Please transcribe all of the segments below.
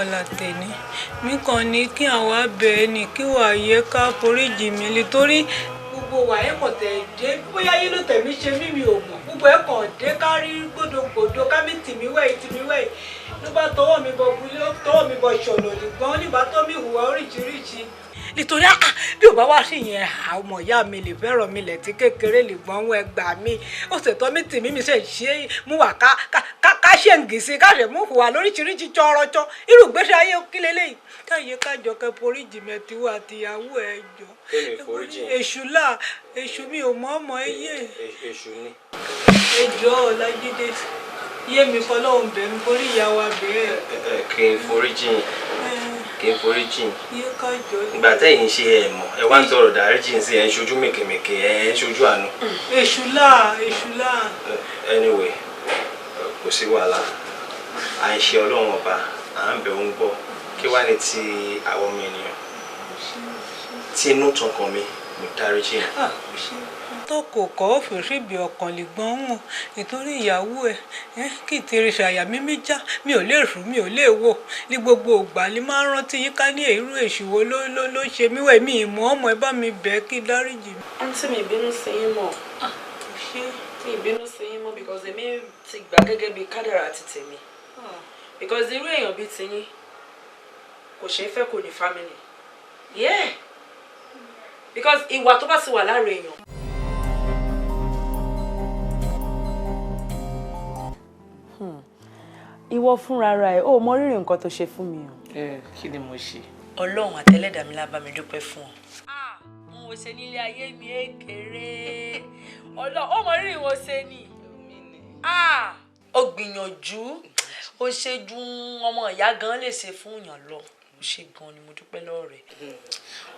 Ọ̀la tèmi mi kàn ní kí àwọn abẹ ní kí wàá yẹ ká foríjì mi nítorí gbogbo wà ẹ kàn tẹ̀ dé bóyá yín ló tẹ̀mí ṣe mí mi ò mọ̀ gbogbo ẹ kàn dé ká rí gbódògbòdò ká mi tì mí wẹ̀ tì mí wẹ̀ ló bá tọwọ́ mi bọ bulé tọwọ́ mi bọ ṣọ̀nà nìgbọ́n nígbà tó mi hùwà oríṣiríṣi. Nítorí bí ò bá wá sí yẹn ọmọ ìyá mi lè fẹ́ràn mi lẹ̀ tí kékeré lè gbọ́n wọn ẹgbà mi ó ṣètò mi tì mí mi ṣe ṣe mú wà ká ká ṣe ń gèsè ká ṣe mú hùwà lóríṣiríṣi tsọrọtsọ irú ìgbésí ayé kí leléyìí káyé kájọ kẹ foríjì mi ẹtìwọ àtìyàwó ẹ jọ. Èṣù là èṣù mi ò mọ̀ ọmọ ẹ yé. Èṣù ni. Ẹ jọ̀ọ́ Ọlájídé yé mi fọlọ́hún bẹ̀ mí forí ìyá wa bẹ́ẹ̀. Kí n foríjì, kí n foríjì. Yé kájọ. Ìgbà tẹ́yìn ṣe ẹ̀ mọ̀ ẹ wá ń tọrọ dáríjì sí ẹ ń ṣojú mèkèmèkè ẹ ń ṣojú àánú. Èṣù là èṣù là. Anyway, kò sí wàhálà, à ń ṣe Ọlọ́run ọba à ń bẹ̀ ń gbọ́ kí wàá ní ti àwọn ọmọ ènìyàn tí inú tọkàn mi mo dáríjì. Tó kò kọ́ fèrèsìbì ọkàn lè gbọ́n wọn nítorí ìyàwó ẹ kí tèrè ṣàyà mímí já mi ò lè rú mi ò lè wò ní gbogbo ìgbà ni máa ń rántí yíká ní èrú èṣù wo ló ló ló ṣe mí wẹ̀ mí ìmọ̀ ọmọ ẹ bá mi bẹ̀ kí dáríjì mi. Àǹtí mi, ìbínú sí yín mọ̀, mi ìbínú sí yín mọ́ because èmi ti gbà gẹ́gẹ́ bíi kádàrá ti tèmi, because irú èèyàn bíi tiyín kò ṣeé fẹ́ kò ní family, yeah, because ìwà tó bá ti wà lára èèyàn. Ìwọ fúnra ra ẹ ó mọ rírì nǹkan tó ṣe fún mi o. Ẹ kí ni mo ṣe? Ọlọ́run àtẹlẹ́dàá mi la bá mi dúpẹ́ fún ọ. N ò ṣe nílé ayé mi ékeré Ọlọ́run ó mọ rírì wọn ṣe ni ó gbìyànjú ó ṣe ju ọmọ ìyá gan lè ṣe fún yàn lọ, ó ṣe gan ni mo dúpẹ́ lọ́wọ́ rẹ̀.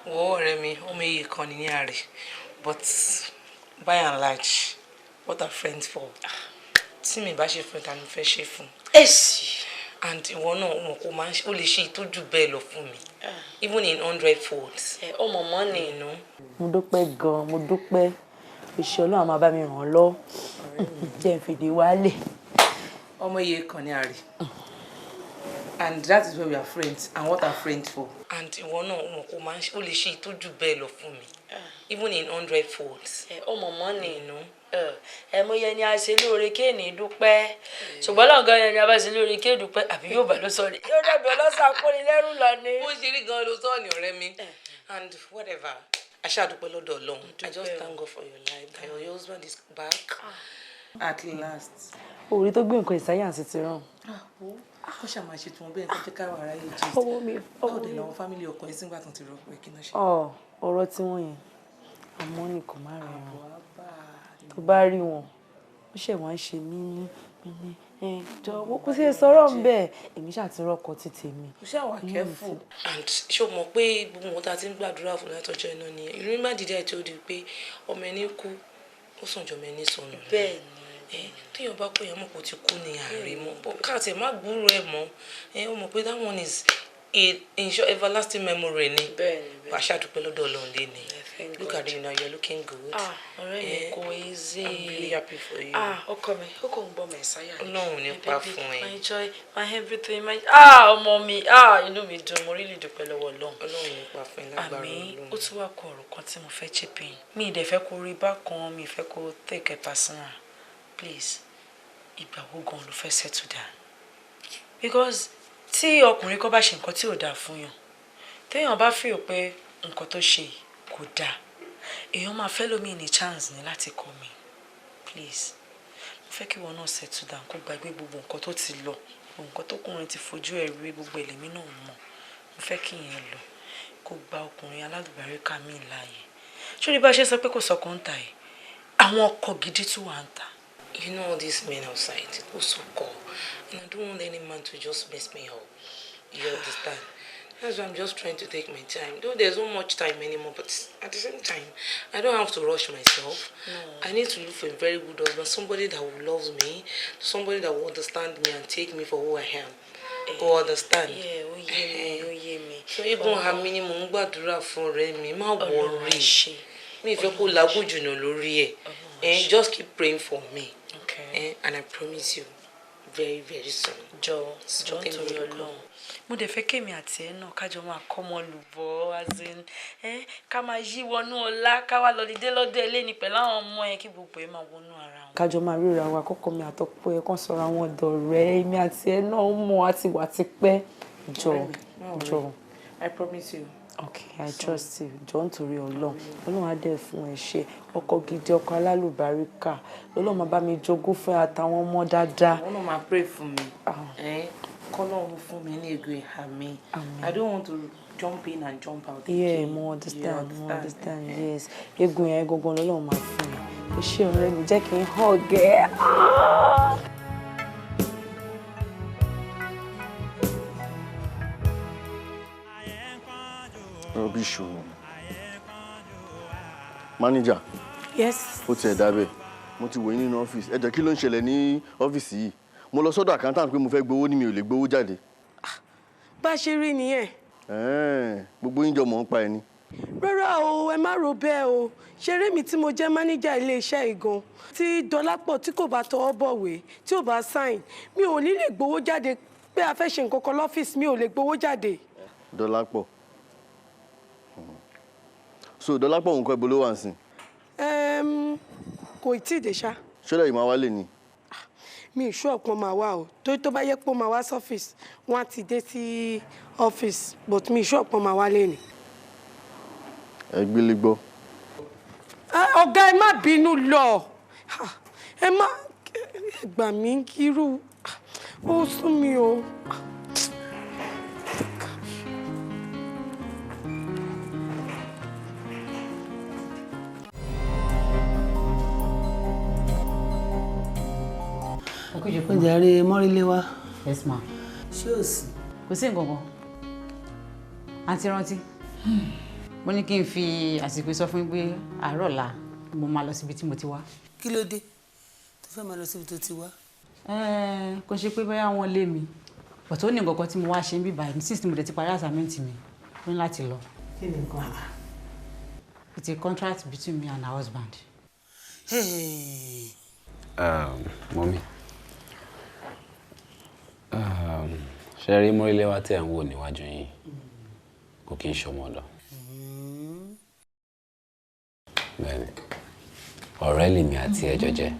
Wo ọ̀rẹ́ mi, ọmọ iye kan ní àárẹ̀, but by and large, what are friends for? Tí mi bá ṣe fún ẹ, ta ni mo fẹ́ ṣe fún? Èsì. And ìwọ náà mọ̀ kó máa ń ó lè ṣe ìtọ́jú bẹ́ẹ̀ lọ fún mi, even in hundred folds. Ẹ ọmọ mọ́ ni. Mo dúpẹ́ gan-an, mo dúpẹ́. Ìṣe Ọlọ́run máa bá mi ràn án lọ, jẹ́ n fìdí wálé. Ọmọ iye kan ní àárẹ̀, and that is where we are friends and what are friends for. And ìwọ náà mọ̀ kó máa ń ó lè ṣe ìtọ́jú bẹ́ẹ̀ lọ fún mi, even in hundred folds. Ẹ ọmọ mọ́ ni ẹ mo yẹ ni a ṣe lóore kéènì dúpẹ́, ṣùgbọ́n lọ́gán yẹn ni a bá ṣe lóore kéènì dúpẹ́, àbí yóò bá ló sọ ni yóò dàbí ọlọ́sà kóni lẹ́rù lọ ni. Bó ṣe rí gan ló sọ ni, ọ̀rẹ́ mi, and whatever, a ṣáà dúpẹ́ lọ́dọ̀ Ọlọ́run. I just thank God for your life, that your husband is back. At last. Orí tó gbé nǹkan ìsáyànsì ti ràn. Kó ṣàmà ṣe tí wọn bẹ́ẹ̀ kó jẹ́ káwọn aráyé gist. Ọwọ́ mi. Báwo dẹ̀ làwọn family ọkọ yẹn sígbà tó ti rọ́pò ẹ̀, kí náà ṣe? Ọ ọ̀rọ̀ tí wọ́n yẹn àmọ́ ní kò má rẹ̀ wọn tó bá rí wọn ó ṣẹ̀ wá ń ṣe mí ní ní jọ̀wọ́ kó sì sọ̀rọ̀ ń bẹ́ẹ̀, èmi ṣáà ti rọ́kọ ti tèmi. Ó ṣáà wà careful. And ṣé o mọ̀ pé gbogbo nǹkan tá a ti ń gbàdúrà fún látọjọ́ iná ni? You remember the day I told you pé ọmọ ẹni kú ó sàn jọmọ ẹni sọnù? Bẹ́ẹ̀ ni, téèyàn bá pè yàn mọ̀ kó ti kú ní àárẹ̀ mọ́ bọ́ káàtì ẹ̀ má gbúrò ẹ̀ mọ́ ẹ, ó mọ̀ pé that one is a in short everlasting memory ni. Bẹ́ẹ̀ni. Wàá ṣàdúpẹ́ lọ́dọ̀ Ọlọ́run lé ní. Look at you now, you're looking good. Ah, ọ̀rẹ́ mi, kò easy. I'm really happy for you. Ah, ọkọ mi, ó kò ń gbọ́ mẹ́sáyà ni. Ọlọ́run ní pa fún ẹ. My joy, my everything, my, ah, ọmọ mi, ah, inú mi dùn, mo really dúpẹ́ lọ́wọ́ Ọlọ́run. Ọlọ́run ní pa fún ẹ lágbára. Àmín. Ọlọ́run. Ó tún wá kọ ọ̀rọ̀ kan tí mo fẹ́ chip in. Mi ì dẹ̀ fẹ́ kó rí bákan, mi ì fẹ́ kó take it personal. Please, ìgbà wo gan ló fẹ́ settle down? Because tí ọkùnrin kan bá ṣe nǹkan tí ò dáa fún yàn, téèyàn bá feel pé nǹkan tó ṣe yìí kò dáa, èèyàn máa fẹ́ lómi ní chance ní láti kọ́ mi. Please, mo fẹ́ kí ìwọ náà settle down, kó gbàgbé gbogbo nǹkan tó ti lọ, gbogbo nǹkan tókùnrin ti fojú ẹ̀ rí, gbogbo ẹlẹ́mí náà mọ̀. Mo fẹ́ kí ìyẹn lọ, kó gba ọkùnrin alálùbáríkà míì láàyè. Ṣé bá ṣe sọ pé kò sọkọ ń ta ẹ̀, àwọn ọkọ gidi tún wà ń ta. You know all these men outside, ó sọkọ, and I don't want any man to just mess me up. You understand? That's why I'm just trying to take my time. Though there's not much time anymore, but at the same time, I don't have to rush myself. No. I need to look for a very good husband, somebody that will love me, somebody that will understand me and take me for who I am. O understand? Yeah, ó yé mi, ó yé mi. So even àmì ni mò ń gbàdúrà fún ọ̀rẹ́ mi, má Ọlọ́run á worry. ṣe. Mi ì fẹ́ kó làágùn jùnà lórí ẹ̀. Eh, just keep praying for me. Okay. Eh, and I promise you, very very soon. Jọ jọ, nítorí Ọlọ́run, mo dẹ̀ fẹ́ kémi àti ẹ náà kájọ máa kọ́mọ lùbọ́, as in ká máa yí wọnú ọlá, ká wá lọ dídé lọ́dọ̀ ẹ lẹ́ni pẹ̀lú àwọn ọmọ yẹn, kí gbogbo ẹ máa wọnú ara wọn. Kájọ máa ríra wa, kọ́kọ́ mi àtọ́pọ̀ ẹ kàn sọ̀rọ̀ àwọn ọ̀dọ̀ rẹ̀, èmi àti ẹ náà mọ̀ àti wà tipẹ́. Jọ jọ. I promise you. Okay, I trust you. Jọ, nítorí Ọlọ́run, Ọlọ́run á dẹ̀ fún ẹ ṣe ọkọ gidi, ọkọ alálùbáríkà lọ́lọ́run máa bá mi jogún fún ẹ àtàwọn ọmọ dáadáa. Àwọn náà máa pray fún mi. Kọ́lọ́run fún mi ní egun ìhà mi. I don't want to jump in and jump out. Yeah, mo understand, mo understand, yes. Egun yẹn gangan lọ́lọ́run máa fún ẹ. O ṣé, ọ̀rẹ́ mi, jẹ́ kí n hug ẹ. Ah! Rubbish o. Manager. Yes. Ó tiẹ̀ dábẹ́. Mo ti wò yín nínú ọ́fíìsì. Ẹ jọ̀ọ́, kí ló ń ṣẹlẹ̀ ní ọ́fíìsì yìí? Mo lọ sọ́dọ̀ accountant pé mo fẹ́ gbowó ní mi ò lè gbowó jáde. Bá a ṣe rí nìyẹn. Ẹ̀ẹ́n, gbogbo yín jọ mọ̀ ń pa ẹni. Rárá o, ẹ má ro bẹ́ẹ̀ o. Ṣeré mi tí mo jẹ́ mánéjà iléeṣẹ́ ìgan tí Dọlápọ̀ tí kò bá tọwọ́ bọ̀wé, tí ò bá sign, mi ò ní lè gbowó jáde pé a fẹ́ ṣe nǹkan kan lọ́fíìsì, mi ò lè gbowó jáde. Dọlápọ̀. So Dọlápọ̀ nǹkan ibo ló wà ń sìn? Kò tí ì dé ṣá. Ṣọlá yìí máa wálé ni? Mi ìṣú ọ̀pọ̀ máa wá o, torí tó bá yẹ pé ó máa wá sọ́fíìsì, wọ́n á ti dé sí ọ́fíìsì, but mi ìṣú ọ̀pọ̀ máa wá lẹ́nu. Ẹ gbélé gbọ́. Ọ̀gá, ẹ má bínú lọ, ẹ má gbà mí kírú, ó sún mi o. Ó jàre, mọ́rílé wa. Yes, ma. Ṣé ò sí? Kò sí nǹkan kan. Àǹtí Rántí, mo ní kí n fi àsìkò sọ fún yín pé àárọ̀ ọ̀la mo máa lọ síbi tí mo ti wá. Kí ló dé tó fẹ́ máa lọ síbi tó ti wá? Kò ṣe pé bóyá wọ́n lé mi, but ó ní nǹkan kan tí mo wá ṣe ń bí báyìí since mo dẹ̀ ti parí assignment mi, mo ní láti lọ. Kí ni nǹkan? It's a contract between me and her husband. Mummy, ṣe rí Mọ́ríléwá tẹ̀ ń wò níwájú yín, kò kí ń ṣọmọ ọ̀dọ̀. Bẹ́ẹ̀ni, ọ̀rẹ́ lèmi àti ẹjọ́ jẹ́.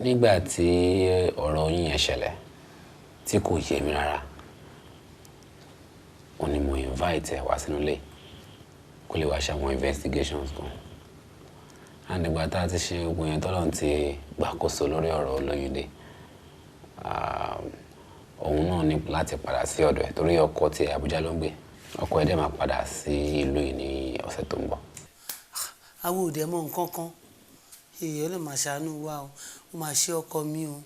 Nígbà tí ọ̀rọ̀ oyún yẹn ṣẹlẹ̀ tí kò yé mi rárá, ó ní mo invite ẹ wá sínú ilé kó lè wá ṣe àwọn investigations kan. And ìgbà tá a ti ṣe ogun yẹn, tọ́lọ́run ti gbàkóso lórí ọ̀rọ̀ olóyúndé, òun náà ní láti padà sí ọ̀dọ̀ ẹ̀ torí ọkọ tí Àbújá ló ń gbé. Ọkọ ẹ̀ dẹ̀ máa padà sí ìlú yìí ní ọ̀sẹ̀ tó ń bọ̀. Àwọn òde mọ nǹkan kan, èèyàn lè máa ṣàánú wa o. Ó máa ṣe ọkọ mi o,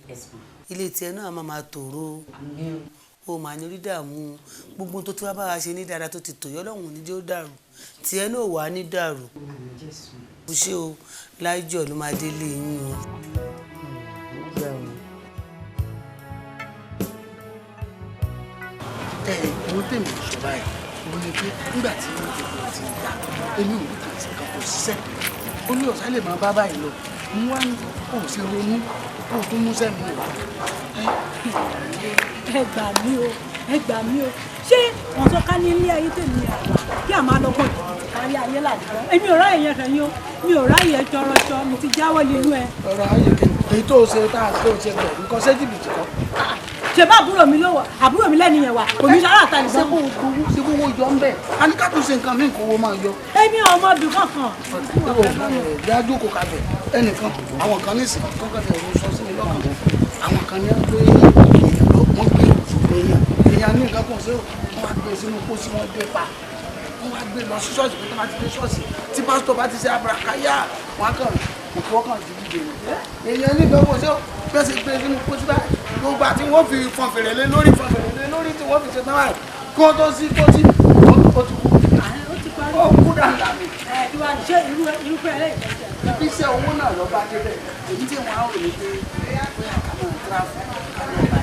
ilé tiẹ̀ náà máa máa tòrò o, ó máa ní orí dààmú o. Gbogbo tó tí wàá bá wa ṣe ní dáadáa tó ti tò yọ lọ́hùn ní jẹ́ ó dàrú, tiẹ̀ náà wà á ní dàrú. O ṣé o, láìjọ ló máa délé yín o. Ẹ wo, tèmi sọ báyìí, mo ní pé nígbà tí gbogbo ti dà, èmi ò ní kàn sí kan, kò ṣiṣẹ́, ó ní ọ̀sán lè máa bá báyìí lọ. Mo wá ní kò sí ronú kó o tún mú sẹ́mi wá. Ẹ gbà mí o, ẹ gbà mí o. Ṣé wọn sọ ká ní ilé ayé tèmi àwà kí a máa lọ́gbọ̀n jìbìtì kárí ayé làwùjọ? Èmi ò ráyè yẹn fẹ̀yìn o, mi ò ráyè tọrọṣọ, mi ti jáwọ́ nínú ẹ. Ọ̀rọ̀ ayé kí èyí tó ṣe tá a tó ṣe pẹ̀lú nǹkan ṣé jìbìtì kan. Ṣe bá àbúrò mi ló wà, àbúrò mi lẹ́nu yẹn wà, kò ní sára àtàlẹ́. Ṣé kò gbowó, ṣé kò wó yọ ń bẹ̀? A ní ká tún ṣe nǹkan míì kó owó máa yọ. Èmi ò mọ ibì kankan. Dájú kò kalẹ̀ ẹnìkan, àwọn kan nísìn kọ́kọ́ tẹ̀ ló sọ sí mi lọ́kàn. Àwọn kan ní pé èèyàn ló wọ́n gbé èèyàn, èèyàn ní nǹkan kan ṣé wọ́n wá gbé sínú pósí, wọ́n dé pa, wọ́n wá gbé lọ sí ṣọ́ọ̀ṣì pé tó bá ti dé ṣọ́ọ̀ṣì, tí pásítọ̀ bá ti ṣe aburakaya, wọ́n á kàn òkú ọkàn jù dídè ní. Èèyàn ní nǹkan kan ṣé bẹ́ẹ̀ ṣe gbé sínú pósí báyìí, gbogbo àti wọ́n fi fọn fèrè lé lórí, fọn fèrè lé lórí, tí wọ́n fi ṣe tán báyìí, kí wọ́n tó sí pósí, ó ti kú, ó kú dáadáa mi. Ẹ ìwà ṣé irúfẹ́ ẹlẹ́yìn? Ibi iṣẹ́ owó náà lọ bá débẹ̀, èyí tí wọ́n á rò ní pé bóyá ká máa tíráfù, ká lọ bá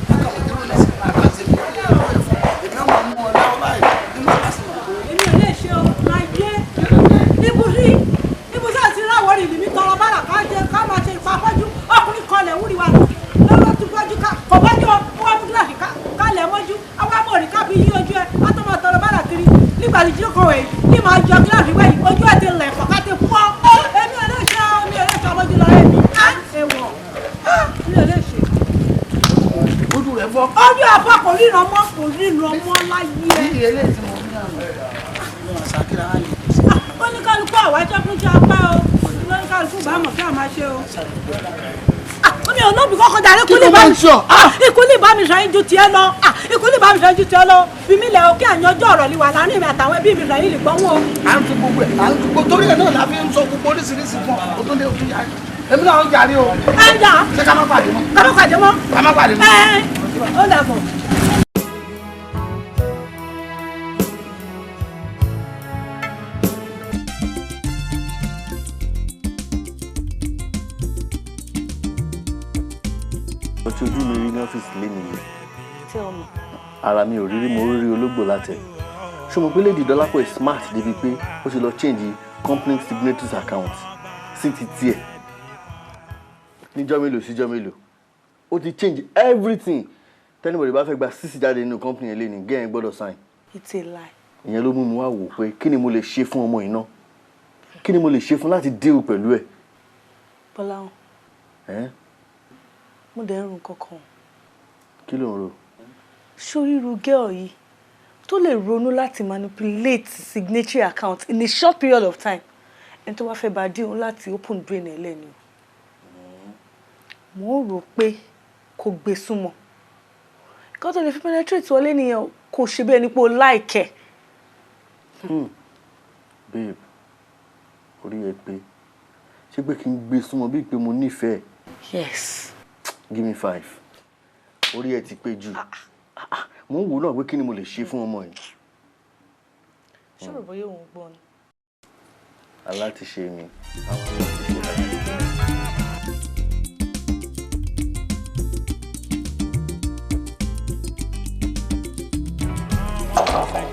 ká kàn dúró lẹ́sìn máa kàn sí ibi ilé ẹ̀kọ́ ẹ̀fọ́, èmi náà máa mú ọ lọ́wọ́ báyìí nínú àbáṣe mọ̀ pé. Èmi ò lè ṣe o, láyé ibùsí ibùsí àti ráwọ̀ rìn ní mi tọrọ bára ká jẹ ká máa ṣe ìpapọ́jú ọkùnrin kan lẹ̀ wúri wa. lójú. Àwa mọ̀ rí kábí yí ojú ẹ, wọ́n tó máa tọrọ bára kiri. Nígbà tí jíjọ́ kan wẹ̀ ní máa jọ gíláàsì wẹ̀ yìí, ojú ẹ̀ ti lẹ̀ fọ̀ká ti fọ́. Èmi ò lè ṣe ọ́, mi ò lè ṣe ọmọdé lọ rẹ̀ mi. Á èèwọ̀, mi ò lè ṣe. Ojú rẹ̀ fọ́. Ojú ẹ̀ fọ́, kò ríran mọ́, kò ríran mọ́ láyé ẹ. Bí eléyìí tí mo rí àná, àṣàkíra á lè. Oníkálukú àwájọ́ fún ṣe apá o, oníkálukú bá mọ̀ kí a máa ṣe o. Mi ò lóbi kọ́kọ́ darí Kí ló máa ń sọ? Ikú lè bá mi sọ yín ju tiẹ̀ lọ. Ikú lè bá mi sọ yín ju tiẹ̀ lọ. Fi mí lẹ̀ o kí àyànjọ́ ọ̀rọ̀ lè wà láàrin mi àtàwọn ẹbí mi sọ yín lè gbọ́n wọn. À ń fi gbogbo ẹ̀, à ń fi gbogbo torí ẹ̀ náà la fi ń sọ gbogbo oríṣiríṣi fún ọ. O tún lé o tún yára. Èmi náà ń jàre o. Ẹ ń jà. Ṣé ká má pàdé mọ́? Ká má pàdé mọ́. Ká má pàdé mọ́. Ẹ ó dàbọ̀. Ọtí ojú mi rí ní ọ́fíìsì lé nìyí. Tell me. Ara mi ò rí rí, mo rí ológbò látẹ̀. Ṣé mo pé Lady Dọ́lápọ̀ is smart débi pé ó ti lọ change company signatories account sí ti tiẹ̀ níjọ́ mélòó síjọ́ mélòó? Ó ti change everything. Tí anybody bá fẹ́ gba sísì jáde nínú company yẹn lénìí, gẹ́yìn gbọ́dọ̀ sign. It's a lie. Ìyẹn ló mú mi wá wò pé kí ni mo lè ṣe fún ọmọ yìí náà, kí ni mo lè ṣe fún láti deal pẹ̀lú ẹ̀. Bọ́láhàn, Ẹ́ mo dẹ̀ ń ro kankan. Kí ló ń ro? Sórí irú girl yìí tó lè ronú láti manipulate signatory account in a short period of time, ẹni tó bá fẹ́ bá deal láti open brain ẹ̀ lẹ́nu. Mo ń rò pé kò gbé súnmọ́. Nǹkan tó lè fi penetrate wọlé nìyẹn o, kò ṣe bí ẹni pé o like ẹ̀. Babe, orí ẹ pé ṣé pé kí n gbé súnmọ́ bíi pé mo nífẹ̀ẹ́? Yes. Give me five. Orí ẹ ti pé jù. Mo ń wò náà pé kí ni mo lè ṣe fún ọmọ yìí. Ṣé o rò bóyá òun gbọ́ ni? Alátiṣe mi, àwọn alátiṣe.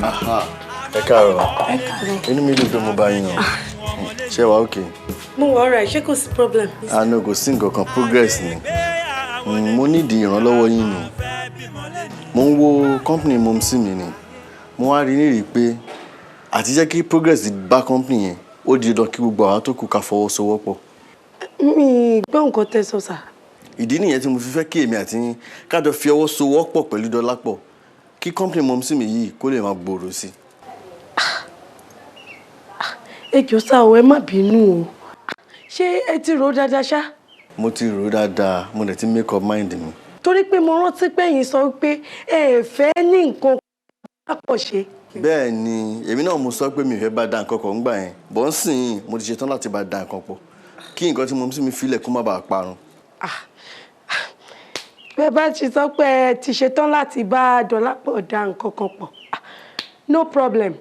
Aha, ẹ káàárọ̀. Ẹ káàárọ̀. Inú mi dùn pé mo bá yín o. Ṣé wàá okay? Mo wà alright, ṣé kò sí problem? Àná kò sí nǹkan kan, progress ni. Mo nídìí ìrànlọ́wọ́ yín ni. Mo ń wo company mumsy mi ni. Mo wá rí nírìí pé àti jẹ́ kí progress bá company yẹn, ó di dandan kí gbogbo àwọn tó kù ká fọwọ́sowọ́pọ̀. Mi gbọ́ nǹkan tẹ́ sọ, sir. Ìdí nìyẹn tí mo fi fẹ́ kí èmi àti yín ká jọ fi ọwọ́ sowọ́pọ̀ pẹ̀lú Dọ́lápọ̀ kí company mumsy mi yìí kó lè máa gbòòrò sí i. Ẹ jọ̀ọ́ sá o, ẹ má bínú o. Ṣé ẹ ti rò ó dáadáa ṣá? Mo ti rò ó dáadáa, mo dẹ̀ ti make up mind mi. Torí pé mo rántí pé ẹ̀yin sọ pé ẹ ẹ̀ fẹ́ ní nǹkan papọ̀ ṣe. Bẹ́ẹ̀ ni, èmi náà mo sọ pé mi ò fẹ́ bá da nǹkan kan ńgbà yẹn, bọ́ ń sìn yín mo ti ṣetán láti bá da nǹkan pọ̀ kí nǹkan tí mumsy mi filẹ̀ kó má bàa parun. Bẹ́ẹ̀ bá ti sọ pé ẹ ti ṣetán láti bá Dọ́lápọ̀ da nǹkan kan pọ̀, no problem.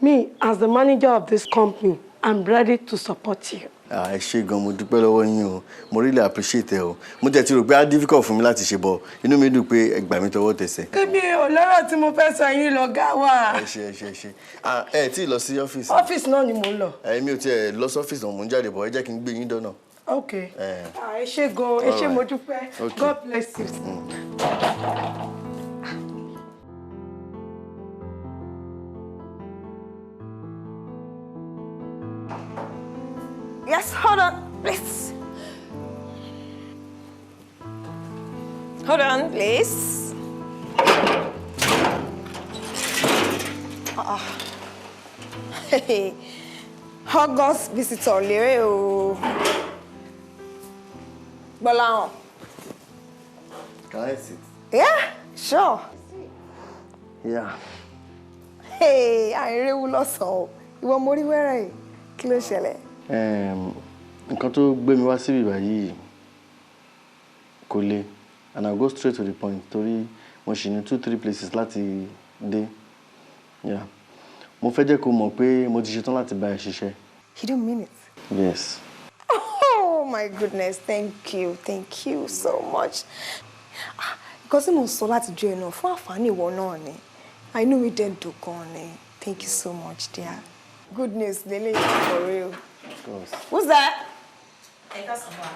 Me, as the manager of this company, I'm ready to support you. Ah, ẹ ṣé gan, mo dúpẹ́ lọ́wọ́ yín o. Mo really appreciate ẹ o. Mo tẹ̀ ti rò pé á difficult fún mi láti ṣe bọ̀, inú mi dùn pé ẹ gbà mí tọwọ́ tẹsẹ̀. Kébí ọlọ́rọ̀ tí mo fẹ́ sọ yín lọ̀gá wa. Ẹ ṣé, ẹ ṣé, ẹ ṣé. Ah, ẹ tí ì lọ sí ọ́fíìsì? Ọ́fíìsì náà ni mò ń lọ. Èmi ò tiẹ̀ lọ sí ọ́fíìsì náà, mò ń jáde bọ̀, ẹ jẹ́ kí n gbé yín dọ́nà. Ok. Ẹ. Ah, ẹ ṣé gan, ẹ ṣé, mo dúpẹ́. Okay. God bless you. Yes, hold on, please. Hold on, please. Ah. Hey, August visitor lérè o. Gbọ́láhàn. Can I sit? Yeah, sure. Yeah. Hey, àìréwu lọ́sàn-án o. Ìwọ mo rí wẹ́rẹ̀ yìí. Kí ló ṣẹlẹ̀? Nǹkan tó gbé mi wá síbí báyìí kò le, and I'll go straight to the point torí mo ṣì ní two three places láti dé. Yeah. Mo fẹ́ jẹ́ kó mọ̀ pé mo ti ṣetán láti bá ẹ ṣiṣẹ́. You don't mean it. Yes. Oh my goodness, thank you so much. Ah, nǹkan tí mo ń sọ láti jọ ẹ náà fún àǹfààní ìwọ náà ni. Inú mi dẹ̀ dùn gan ni. Thank you so much, dear. Good news, lele, for real. Of course. Who's that? Ẹ káàsán wá.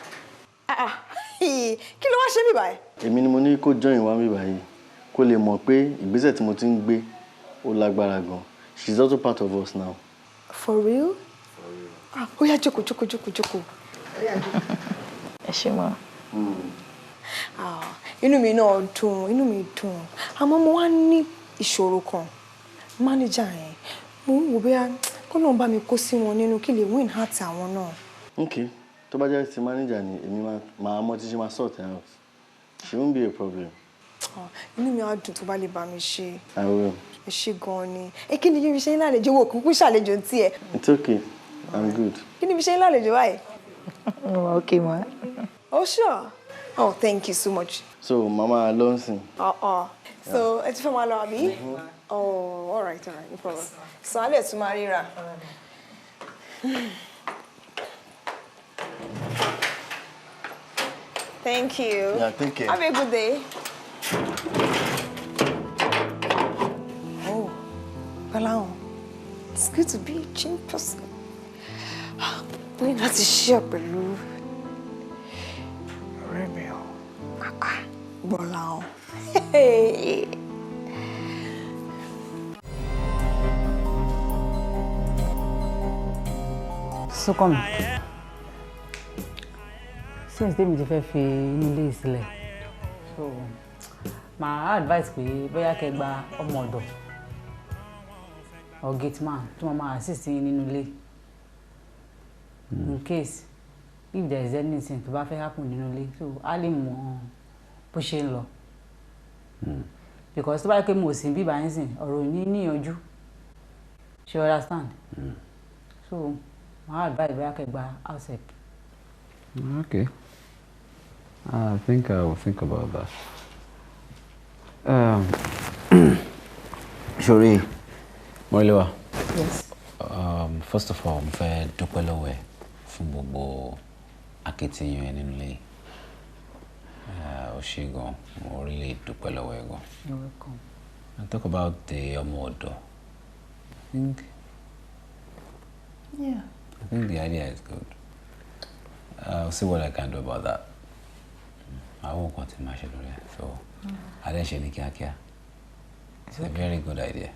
Ah, ah, kí ló wá ṣe mí báyìí? Èmi ni mo ní kó join wa mi báyìí. Kó lè mọ̀ pé ìgbésẹ̀ tí mo ti ń gbé ó lágbára gan. She's also part of us now. For real? For real. Ah, ó yá, jókòó, jókòó, jókòó, jókòó. Ẹ ṣé ma. Ah, inú mi náà dùn, inú mi dùn. Àmọ́ mo wá ní ìṣòro kan. Manager yẹn, mo ń wò bóyá kó lóun bá mi kó sí wọn nínú kí lè win heart àwọn náà. Okay, tó bá jẹ́ ti manager ni, èmi máa mọ tí ṣe máa sort out. She won't be a problem. Ah, inú mi á dùn tó bá lè bá mi ṣe. I will. Ẹ ṣé gan-an ni. Ẹ kí ni kí n fi ṣe yín lálejò? Wo kúkú ṣàlejò tiẹ̀. It's okay. I'm good. Kí ni fi ṣe yín lálejò báyìí? Okay ma. Oh, sure. Oh, thank you so much. So, mama Alonso. Uh-uh. So, ẹ ti fẹ́ máa lọ àbí? Oh, all right, no problem. So, a lè tún máa ríra. Thank you. Yeah, take care. Have a good day. Oh, Gbọ́láhàn, it's good to be a gym person. Mo ní láti share pẹ̀lú ọ̀rẹ́ mi o. Ah, Gbọ́láhàn. Hey. Súnkànmí, since tèmi ti fẹ́ fi inú ilé yìí sílẹ̀, so màá advice pé bóyá kẹ́ gba ọmọ ọ̀dọ̀ or gate man tó máa assist yín nínú ilé, in case if there is anything tó bá fẹ́ happen nínú ilé, so á lè mọ bó ṣe ń lọ, because tó bá yẹ pé mo sì ń bíbá yín sìn, ọ̀rọ̀ ò ní níyanjú. Ṣe you understand? So màá advice bóyá kẹ́ gba house help. Okay. I think I will think about that. Ṣorí, Mọ́ríléwá. Yes. First of all, mo fẹ́ dúpẹ́ lọ́wọ́ ẹ fún gbogbo akitiyan ẹ nínú ilé yìí. Ó ṣé gan, mo really dúpẹ́ lọ́wọ́ ẹ gan. You're welcome. And talk about the ọmọ ọ̀dọ̀. I think the idea is good. I'll see what I can do about that. Àwọn nǹkan tí màá ṣe lórí ẹ̀, so adé ṣe ní kíákíá. It's a very good idea.